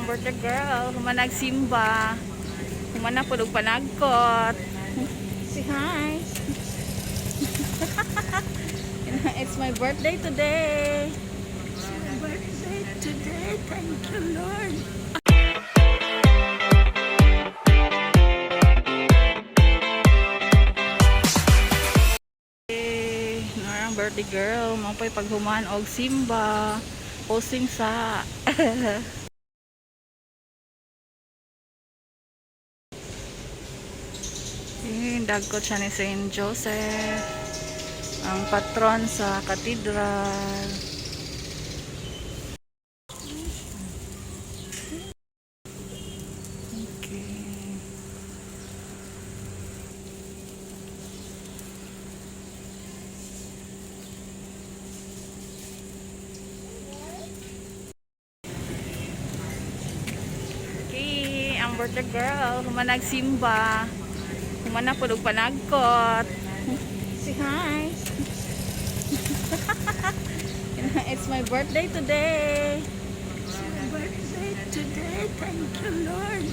Ang birthday girl, human nagsimba. Human na pud og panagkot. Say hi. It's my birthday today. It's my birthday today. Thank you, Lord. Hey, ang birthday girl, mao pa'y paghuman og simba. Posting sa Eh, dagkot siya ni Saint Joseph, ang patron sa katedral. Okay. Okay, ang birthday girl, human nagsimba. Human na pud og panagkot. Say hi. It's my birthday today. It's my birthday today. Thank you, Lord.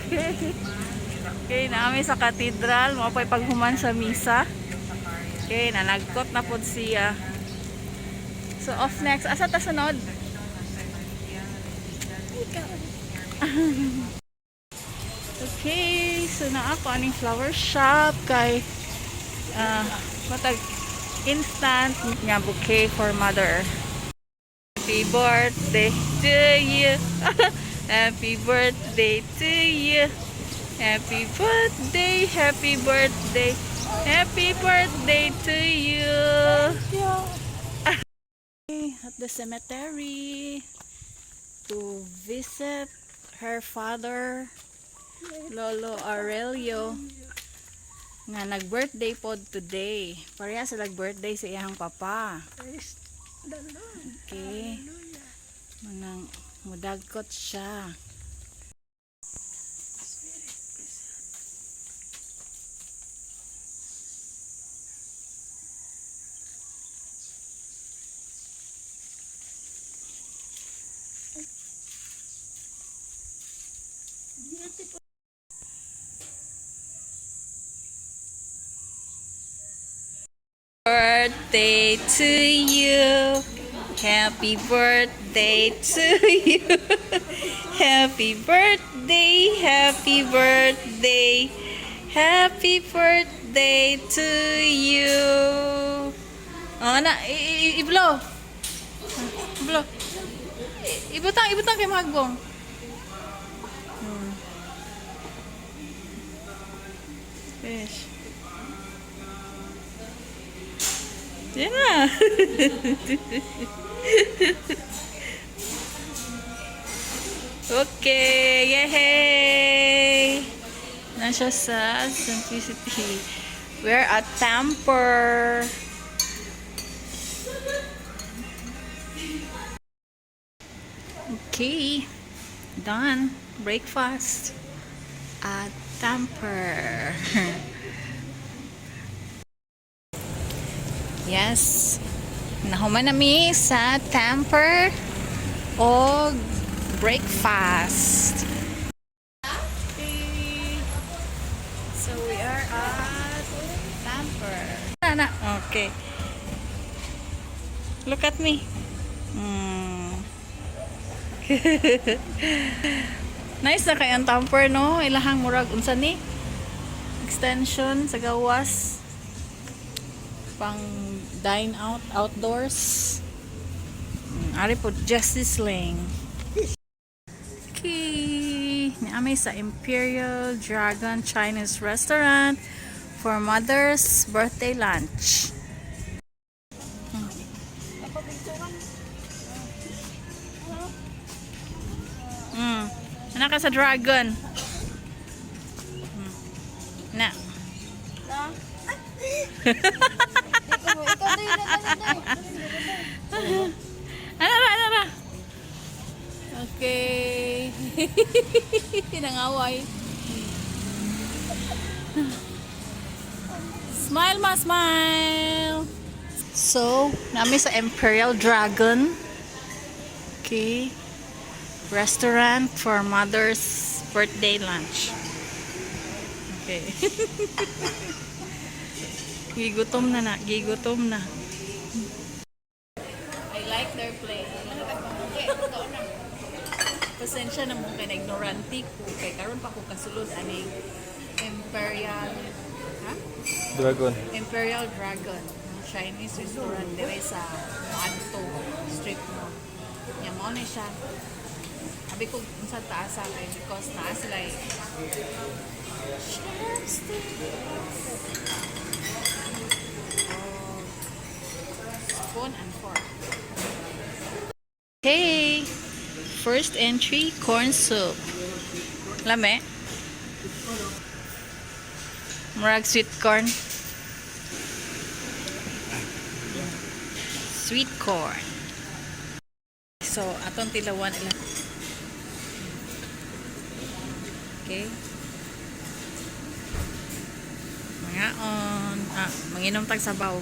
Okay. Okay, naami sa katedral, mao pa'y paghuman sa misa. Okay, nanagkot na pod siya. So off next, asa ta sunod? Ikaw. Okay, so naa ko aning flower shop kay matag instant nga bouquet for mother. Happy birthday to you. Happy birthday to you. Happy birthday, happy birthday. Happy birthday to you. At the cemetery to visit her father, Lolo Aurelio, nga nag-birthday pod today. Pareha sa nag-birthday sa iyang papa. Praise the Lord. Okay. Hallelujah. Manang mudagkot siya. Beautiful. Birthday to you. Happy birthday to you. Happy birthday, happy birthday. Happy birthday to you. Oh, na, i-blow. Blow. Ibutang, ibutang kay mahagbong. Fish. Yeah. Okay, yay! Nasa sa Simplicity. We're at Tamper. Okay, done. Breakfast at Tamper. Yes. Nahuman na mi sa Tamper og breakfast. Okay. So we are at Tamper. Na, okay. Look at me. Nice na kay ang Tamper, no? Ilahang murag unsa ni? Extension sa gawas pang dine out outdoors. Ari po Justice Ling. Okay, niami sa Imperial Dragon Chinese Restaurant for mother's birthday lunch. Anak ka sa dragon. Na. Na? Ikaw na yun, ano. Ano ra, ano ra? Okay. Nangaway. Smile ma, smile! So, nami sa Imperial Dragon. Okay. Restaurant for mother's birthday lunch. Okay. Gigutom na na. Gigutom na. I like their plate. Pasensya na mo kay na ignorante ko. Kay karon pa ko kasulod aning Imperial, ha? Dragon. Imperial Dragon, ang Chinese restaurant dire sa Anto Street mo. Nya mo ni siya. Abi ko unsa taas sa kay because taas sila eh. Chopsticks. Oh. Spoon and fork. Okay. First entry, corn soup. Lame. Murag sweet corn. Sweet corn. So, atong tilawan ila. Okay. Mangaon. Ah, manginom tag sabaw.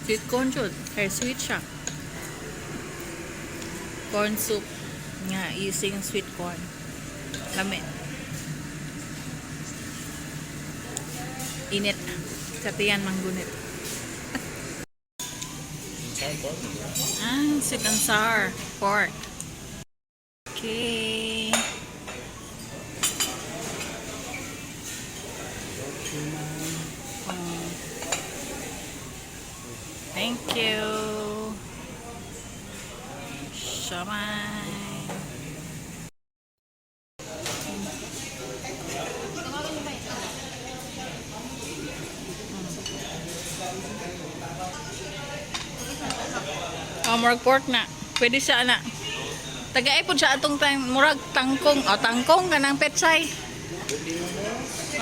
Sweet corn jud. Kay sweet siya. Corn soup nga using sweet corn. Lami. Init. Sa tiyan manggunit. Ah, sweet and sour pork. Okay. Oh. Thank you. Siomai. Oh, murag pork na. Pwede siya na. Tagay po siya atong tang murag tangkong. Oh, tangkong kanang pechay.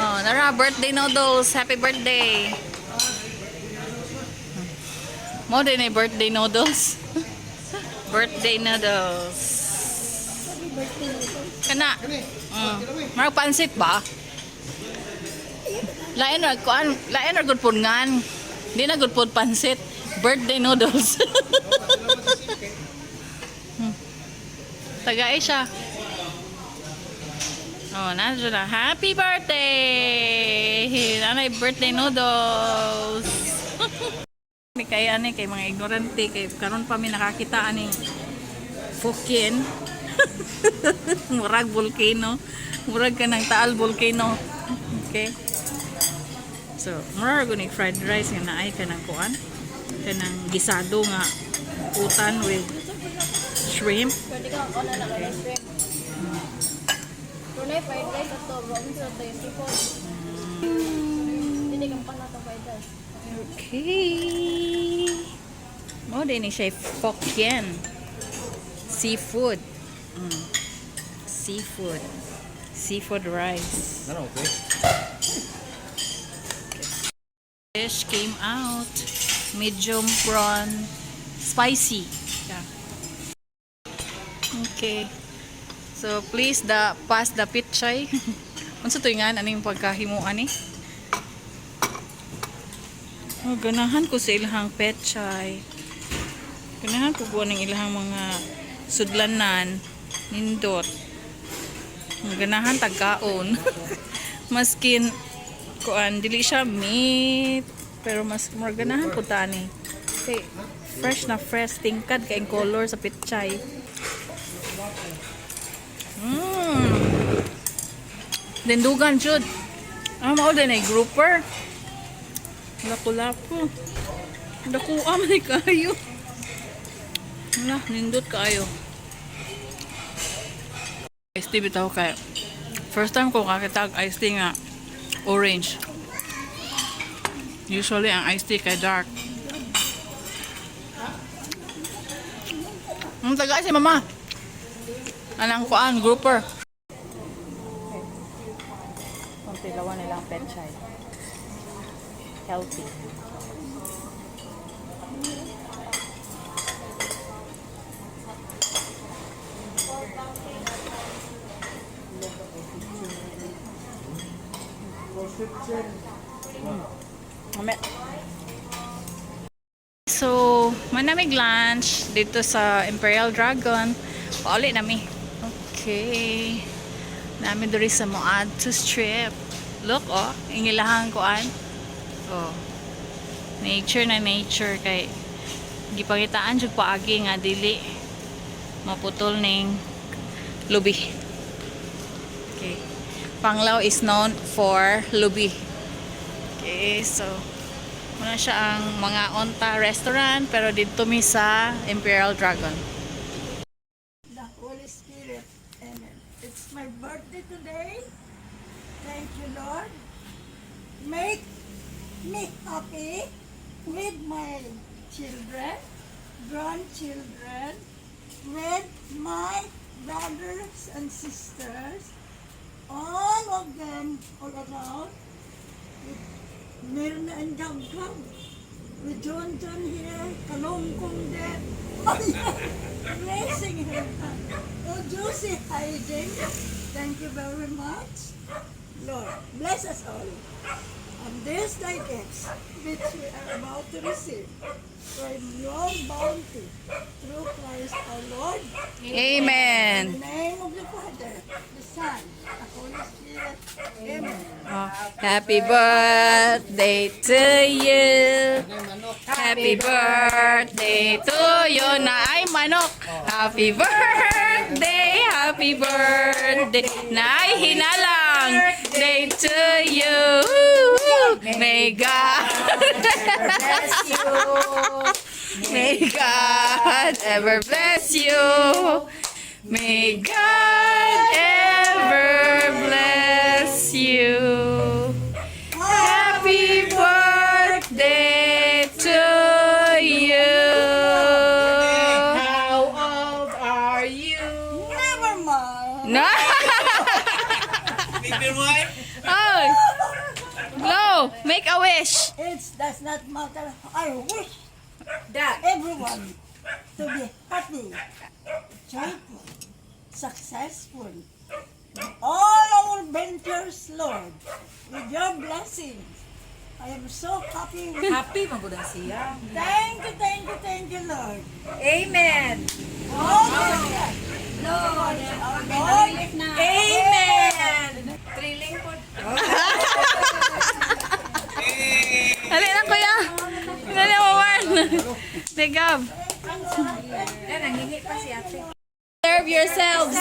Oh, nara birthday noodles. Happy birthday. Mo din ay birthday noodles. Birthday noodles. Kana. Murag pansit ba? Lain ra kuan, lain ra gud pud ngan. Di na gud pud pansit. Birthday noodles. Tagay siya. Oh, nandiyan na. Happy birthday! Nanay birthday noodles. Ni kay ani kay mga ignorante kay karon pa mi nakakita aning Fukien. Murag volcano. Murag ka ng Taal volcano. Okay. So, murag gud ni fried rice nga naay kanang kuan. Kanang gisado nga utan with shrimp. Pwede kang ona na kanang shrimp. Tunay fried rice at to, bro. Unsa to yung seafood. Dili kang pana to fried rice. Okay. Mo din ni siya Fokien. Seafood. Seafood. Seafood rice. Ano, okay? Fish came out. Medium prawn. Spicy. Yeah. Okay. So please the pass the pichay. Unsa to nga aning pagkahimuan ni? Oh, ganahan ko sa ilahang pechay. Ganahan ko buwan ng ilahang mga sudlanan, nindot. Ganahan tagkaon. Maskin kuan dili siya meat pero mas more ganahan ko tani. Kay fresh na fresh tingkad kay color sa pechay. Dendugan jud. Ah, mao din ay grouper. Lapu-lapu. Dakuha man ni kayo. Wala, nindot kaayo. Iced tea bitaw kay. First time ko kakita og iced tea nga orange. Usually ang iced tea kay dark. Ang taga si mama. Anang kuan grouper. Ang tilawan nilang pechay. Healthy. Ame. So, manamig lunch dito sa Imperial Dragon. Pauli nami. Okay. Nami diri sa Moadto Strip. Look oh, ingilahang kuan. Oh. Nature na nature kay gipangitaan jud paagi nga dili maputol ning lubi. Okay. Panglao is known for lubi. Okay, so muna siya ang mga onta restaurant pero dito mi sa Imperial Dragon. The Holy Spirit. Amen. It's my birthday today. Thank you, Lord. Make me happy with my children, grandchildren, with my brothers and sisters, all of them all around, with Mirna and Gagag, with John John here, Kalongkong there, raising her hand. Oh, Josie hiding. Thank you very much. Lord, bless us all. And this thy gifts, which we are about to receive from your bounty, through Christ our Lord. Amen. In the name of the Father, the Son, the Holy Spirit. Amen. Happy birthday to you. Happy birthday to you na ay manok. Happy birthday na ay hinalang day to you. May God Bless you. May God ever bless you. May God ever bless you. Happy birthday to you. How old are you? Never mind. No. Oh, blow, make a wish. It does not matter. I wish Dad. everyone to be happy, joyful, successful. All our ventures, Lord, with your blessings. I am so happy. Happy magudang siya. Thank you, thank you, thank you, Lord. Amen. All this, Lord, our Lord. Amen. Thrilling po. Dali na, kuya. Dali mo, man. Tegab. Yan, nangingi pa si ate. Serve yourselves.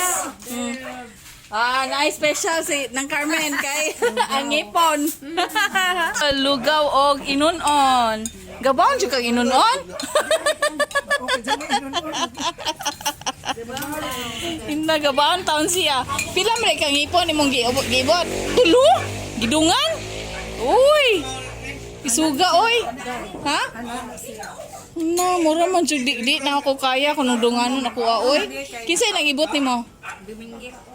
Ah, na special si ng Carmen kay ang ipon. Lugaw og inunon. Gabaon jud kag inunon? Inna gabaon taon siya. Pila man kang ipon imong giibot? Tulo? Gidungan? Uy. Isuga oy. Ha? Na, mura man jud di, di na ako kaya kung dunganon ako ah, oy. Kinsay nangibot nimo?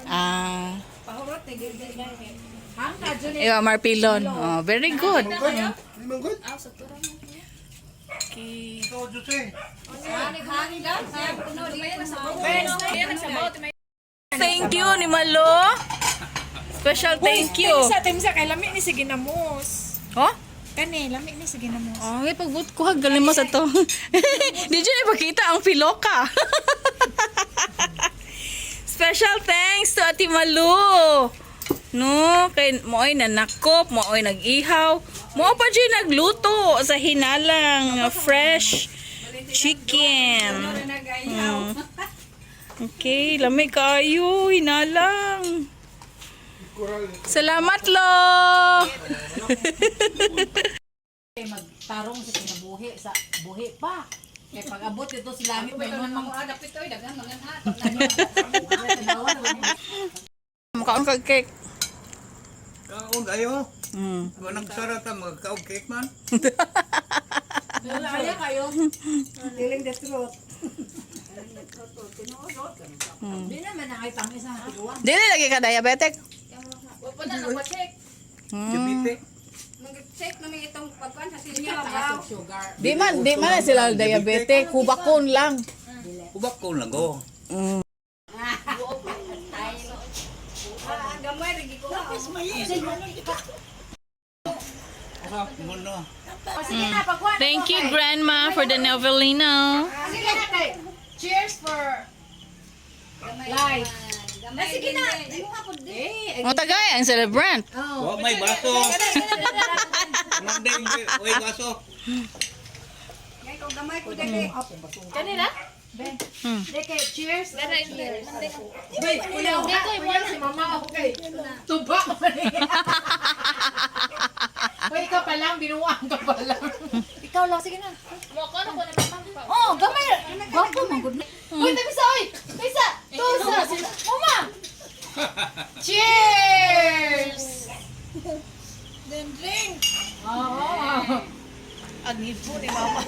Ah. Pahurot na gildi na. Hangka, Julie. Iwa Marpilon. Oh, very good. Good. Okay. Thank you ni Malo. Special thank you. Sa timsa kay lami ni si ginamos. Oh? Kani lami ni si ginamos. Oh, ay pagbut ko galing mo sa to. Di dyan ipakita ang piloka. Special thanks to Ate Malu. No, kay mooy nanakop, mooy nag-ihaw, mo pa dyan nagluto sa hinalang fresh chicken. Okay, lami kayo, hinalang. Salamat, lo. Magtarong sa kinabuhi sa buhi pa. Kay pag abot dito sa langit may man mga adapit oy daghan mga Mukhaon kag cake. Kaon ayo. Walang sarata magkaon cake man. Wala kayo. Telling the truth. Di naman na kay pangis ang tiguan. Dili lagi ka diabetic. Diabetes. Mag-check namin itong pagkuan sa sinyo ba? Sugar. Di man na sila diabetic, hubakon lang. Ubak ko lang go. Tapos may Usa mo na. O, sige na, pagkuha na Thank ko, you, kay. Grandma, for the Novelino. Sige na, kay. Cheers for life. Ah, sige na. Imuha po din. Eh, O tagay ang celebrant. oh. Wa may baso. Nandeng, oy baso. Kung gamay ko dili. Kanina? Deke, cheers. Cheers. Uy, kuyaw ka. Kuyaw si mama ako kay. Tuba ka man eh. Uy, ikaw pa lang, binuang ka pa lang. Ikaw lang, sige na. Oh, gamay. Gwapo man gud. Uy, tabi sa oy. Tabi sa. Tusa. Mama. Cheers! Then drink. Oo. Ang hipo ni Mama.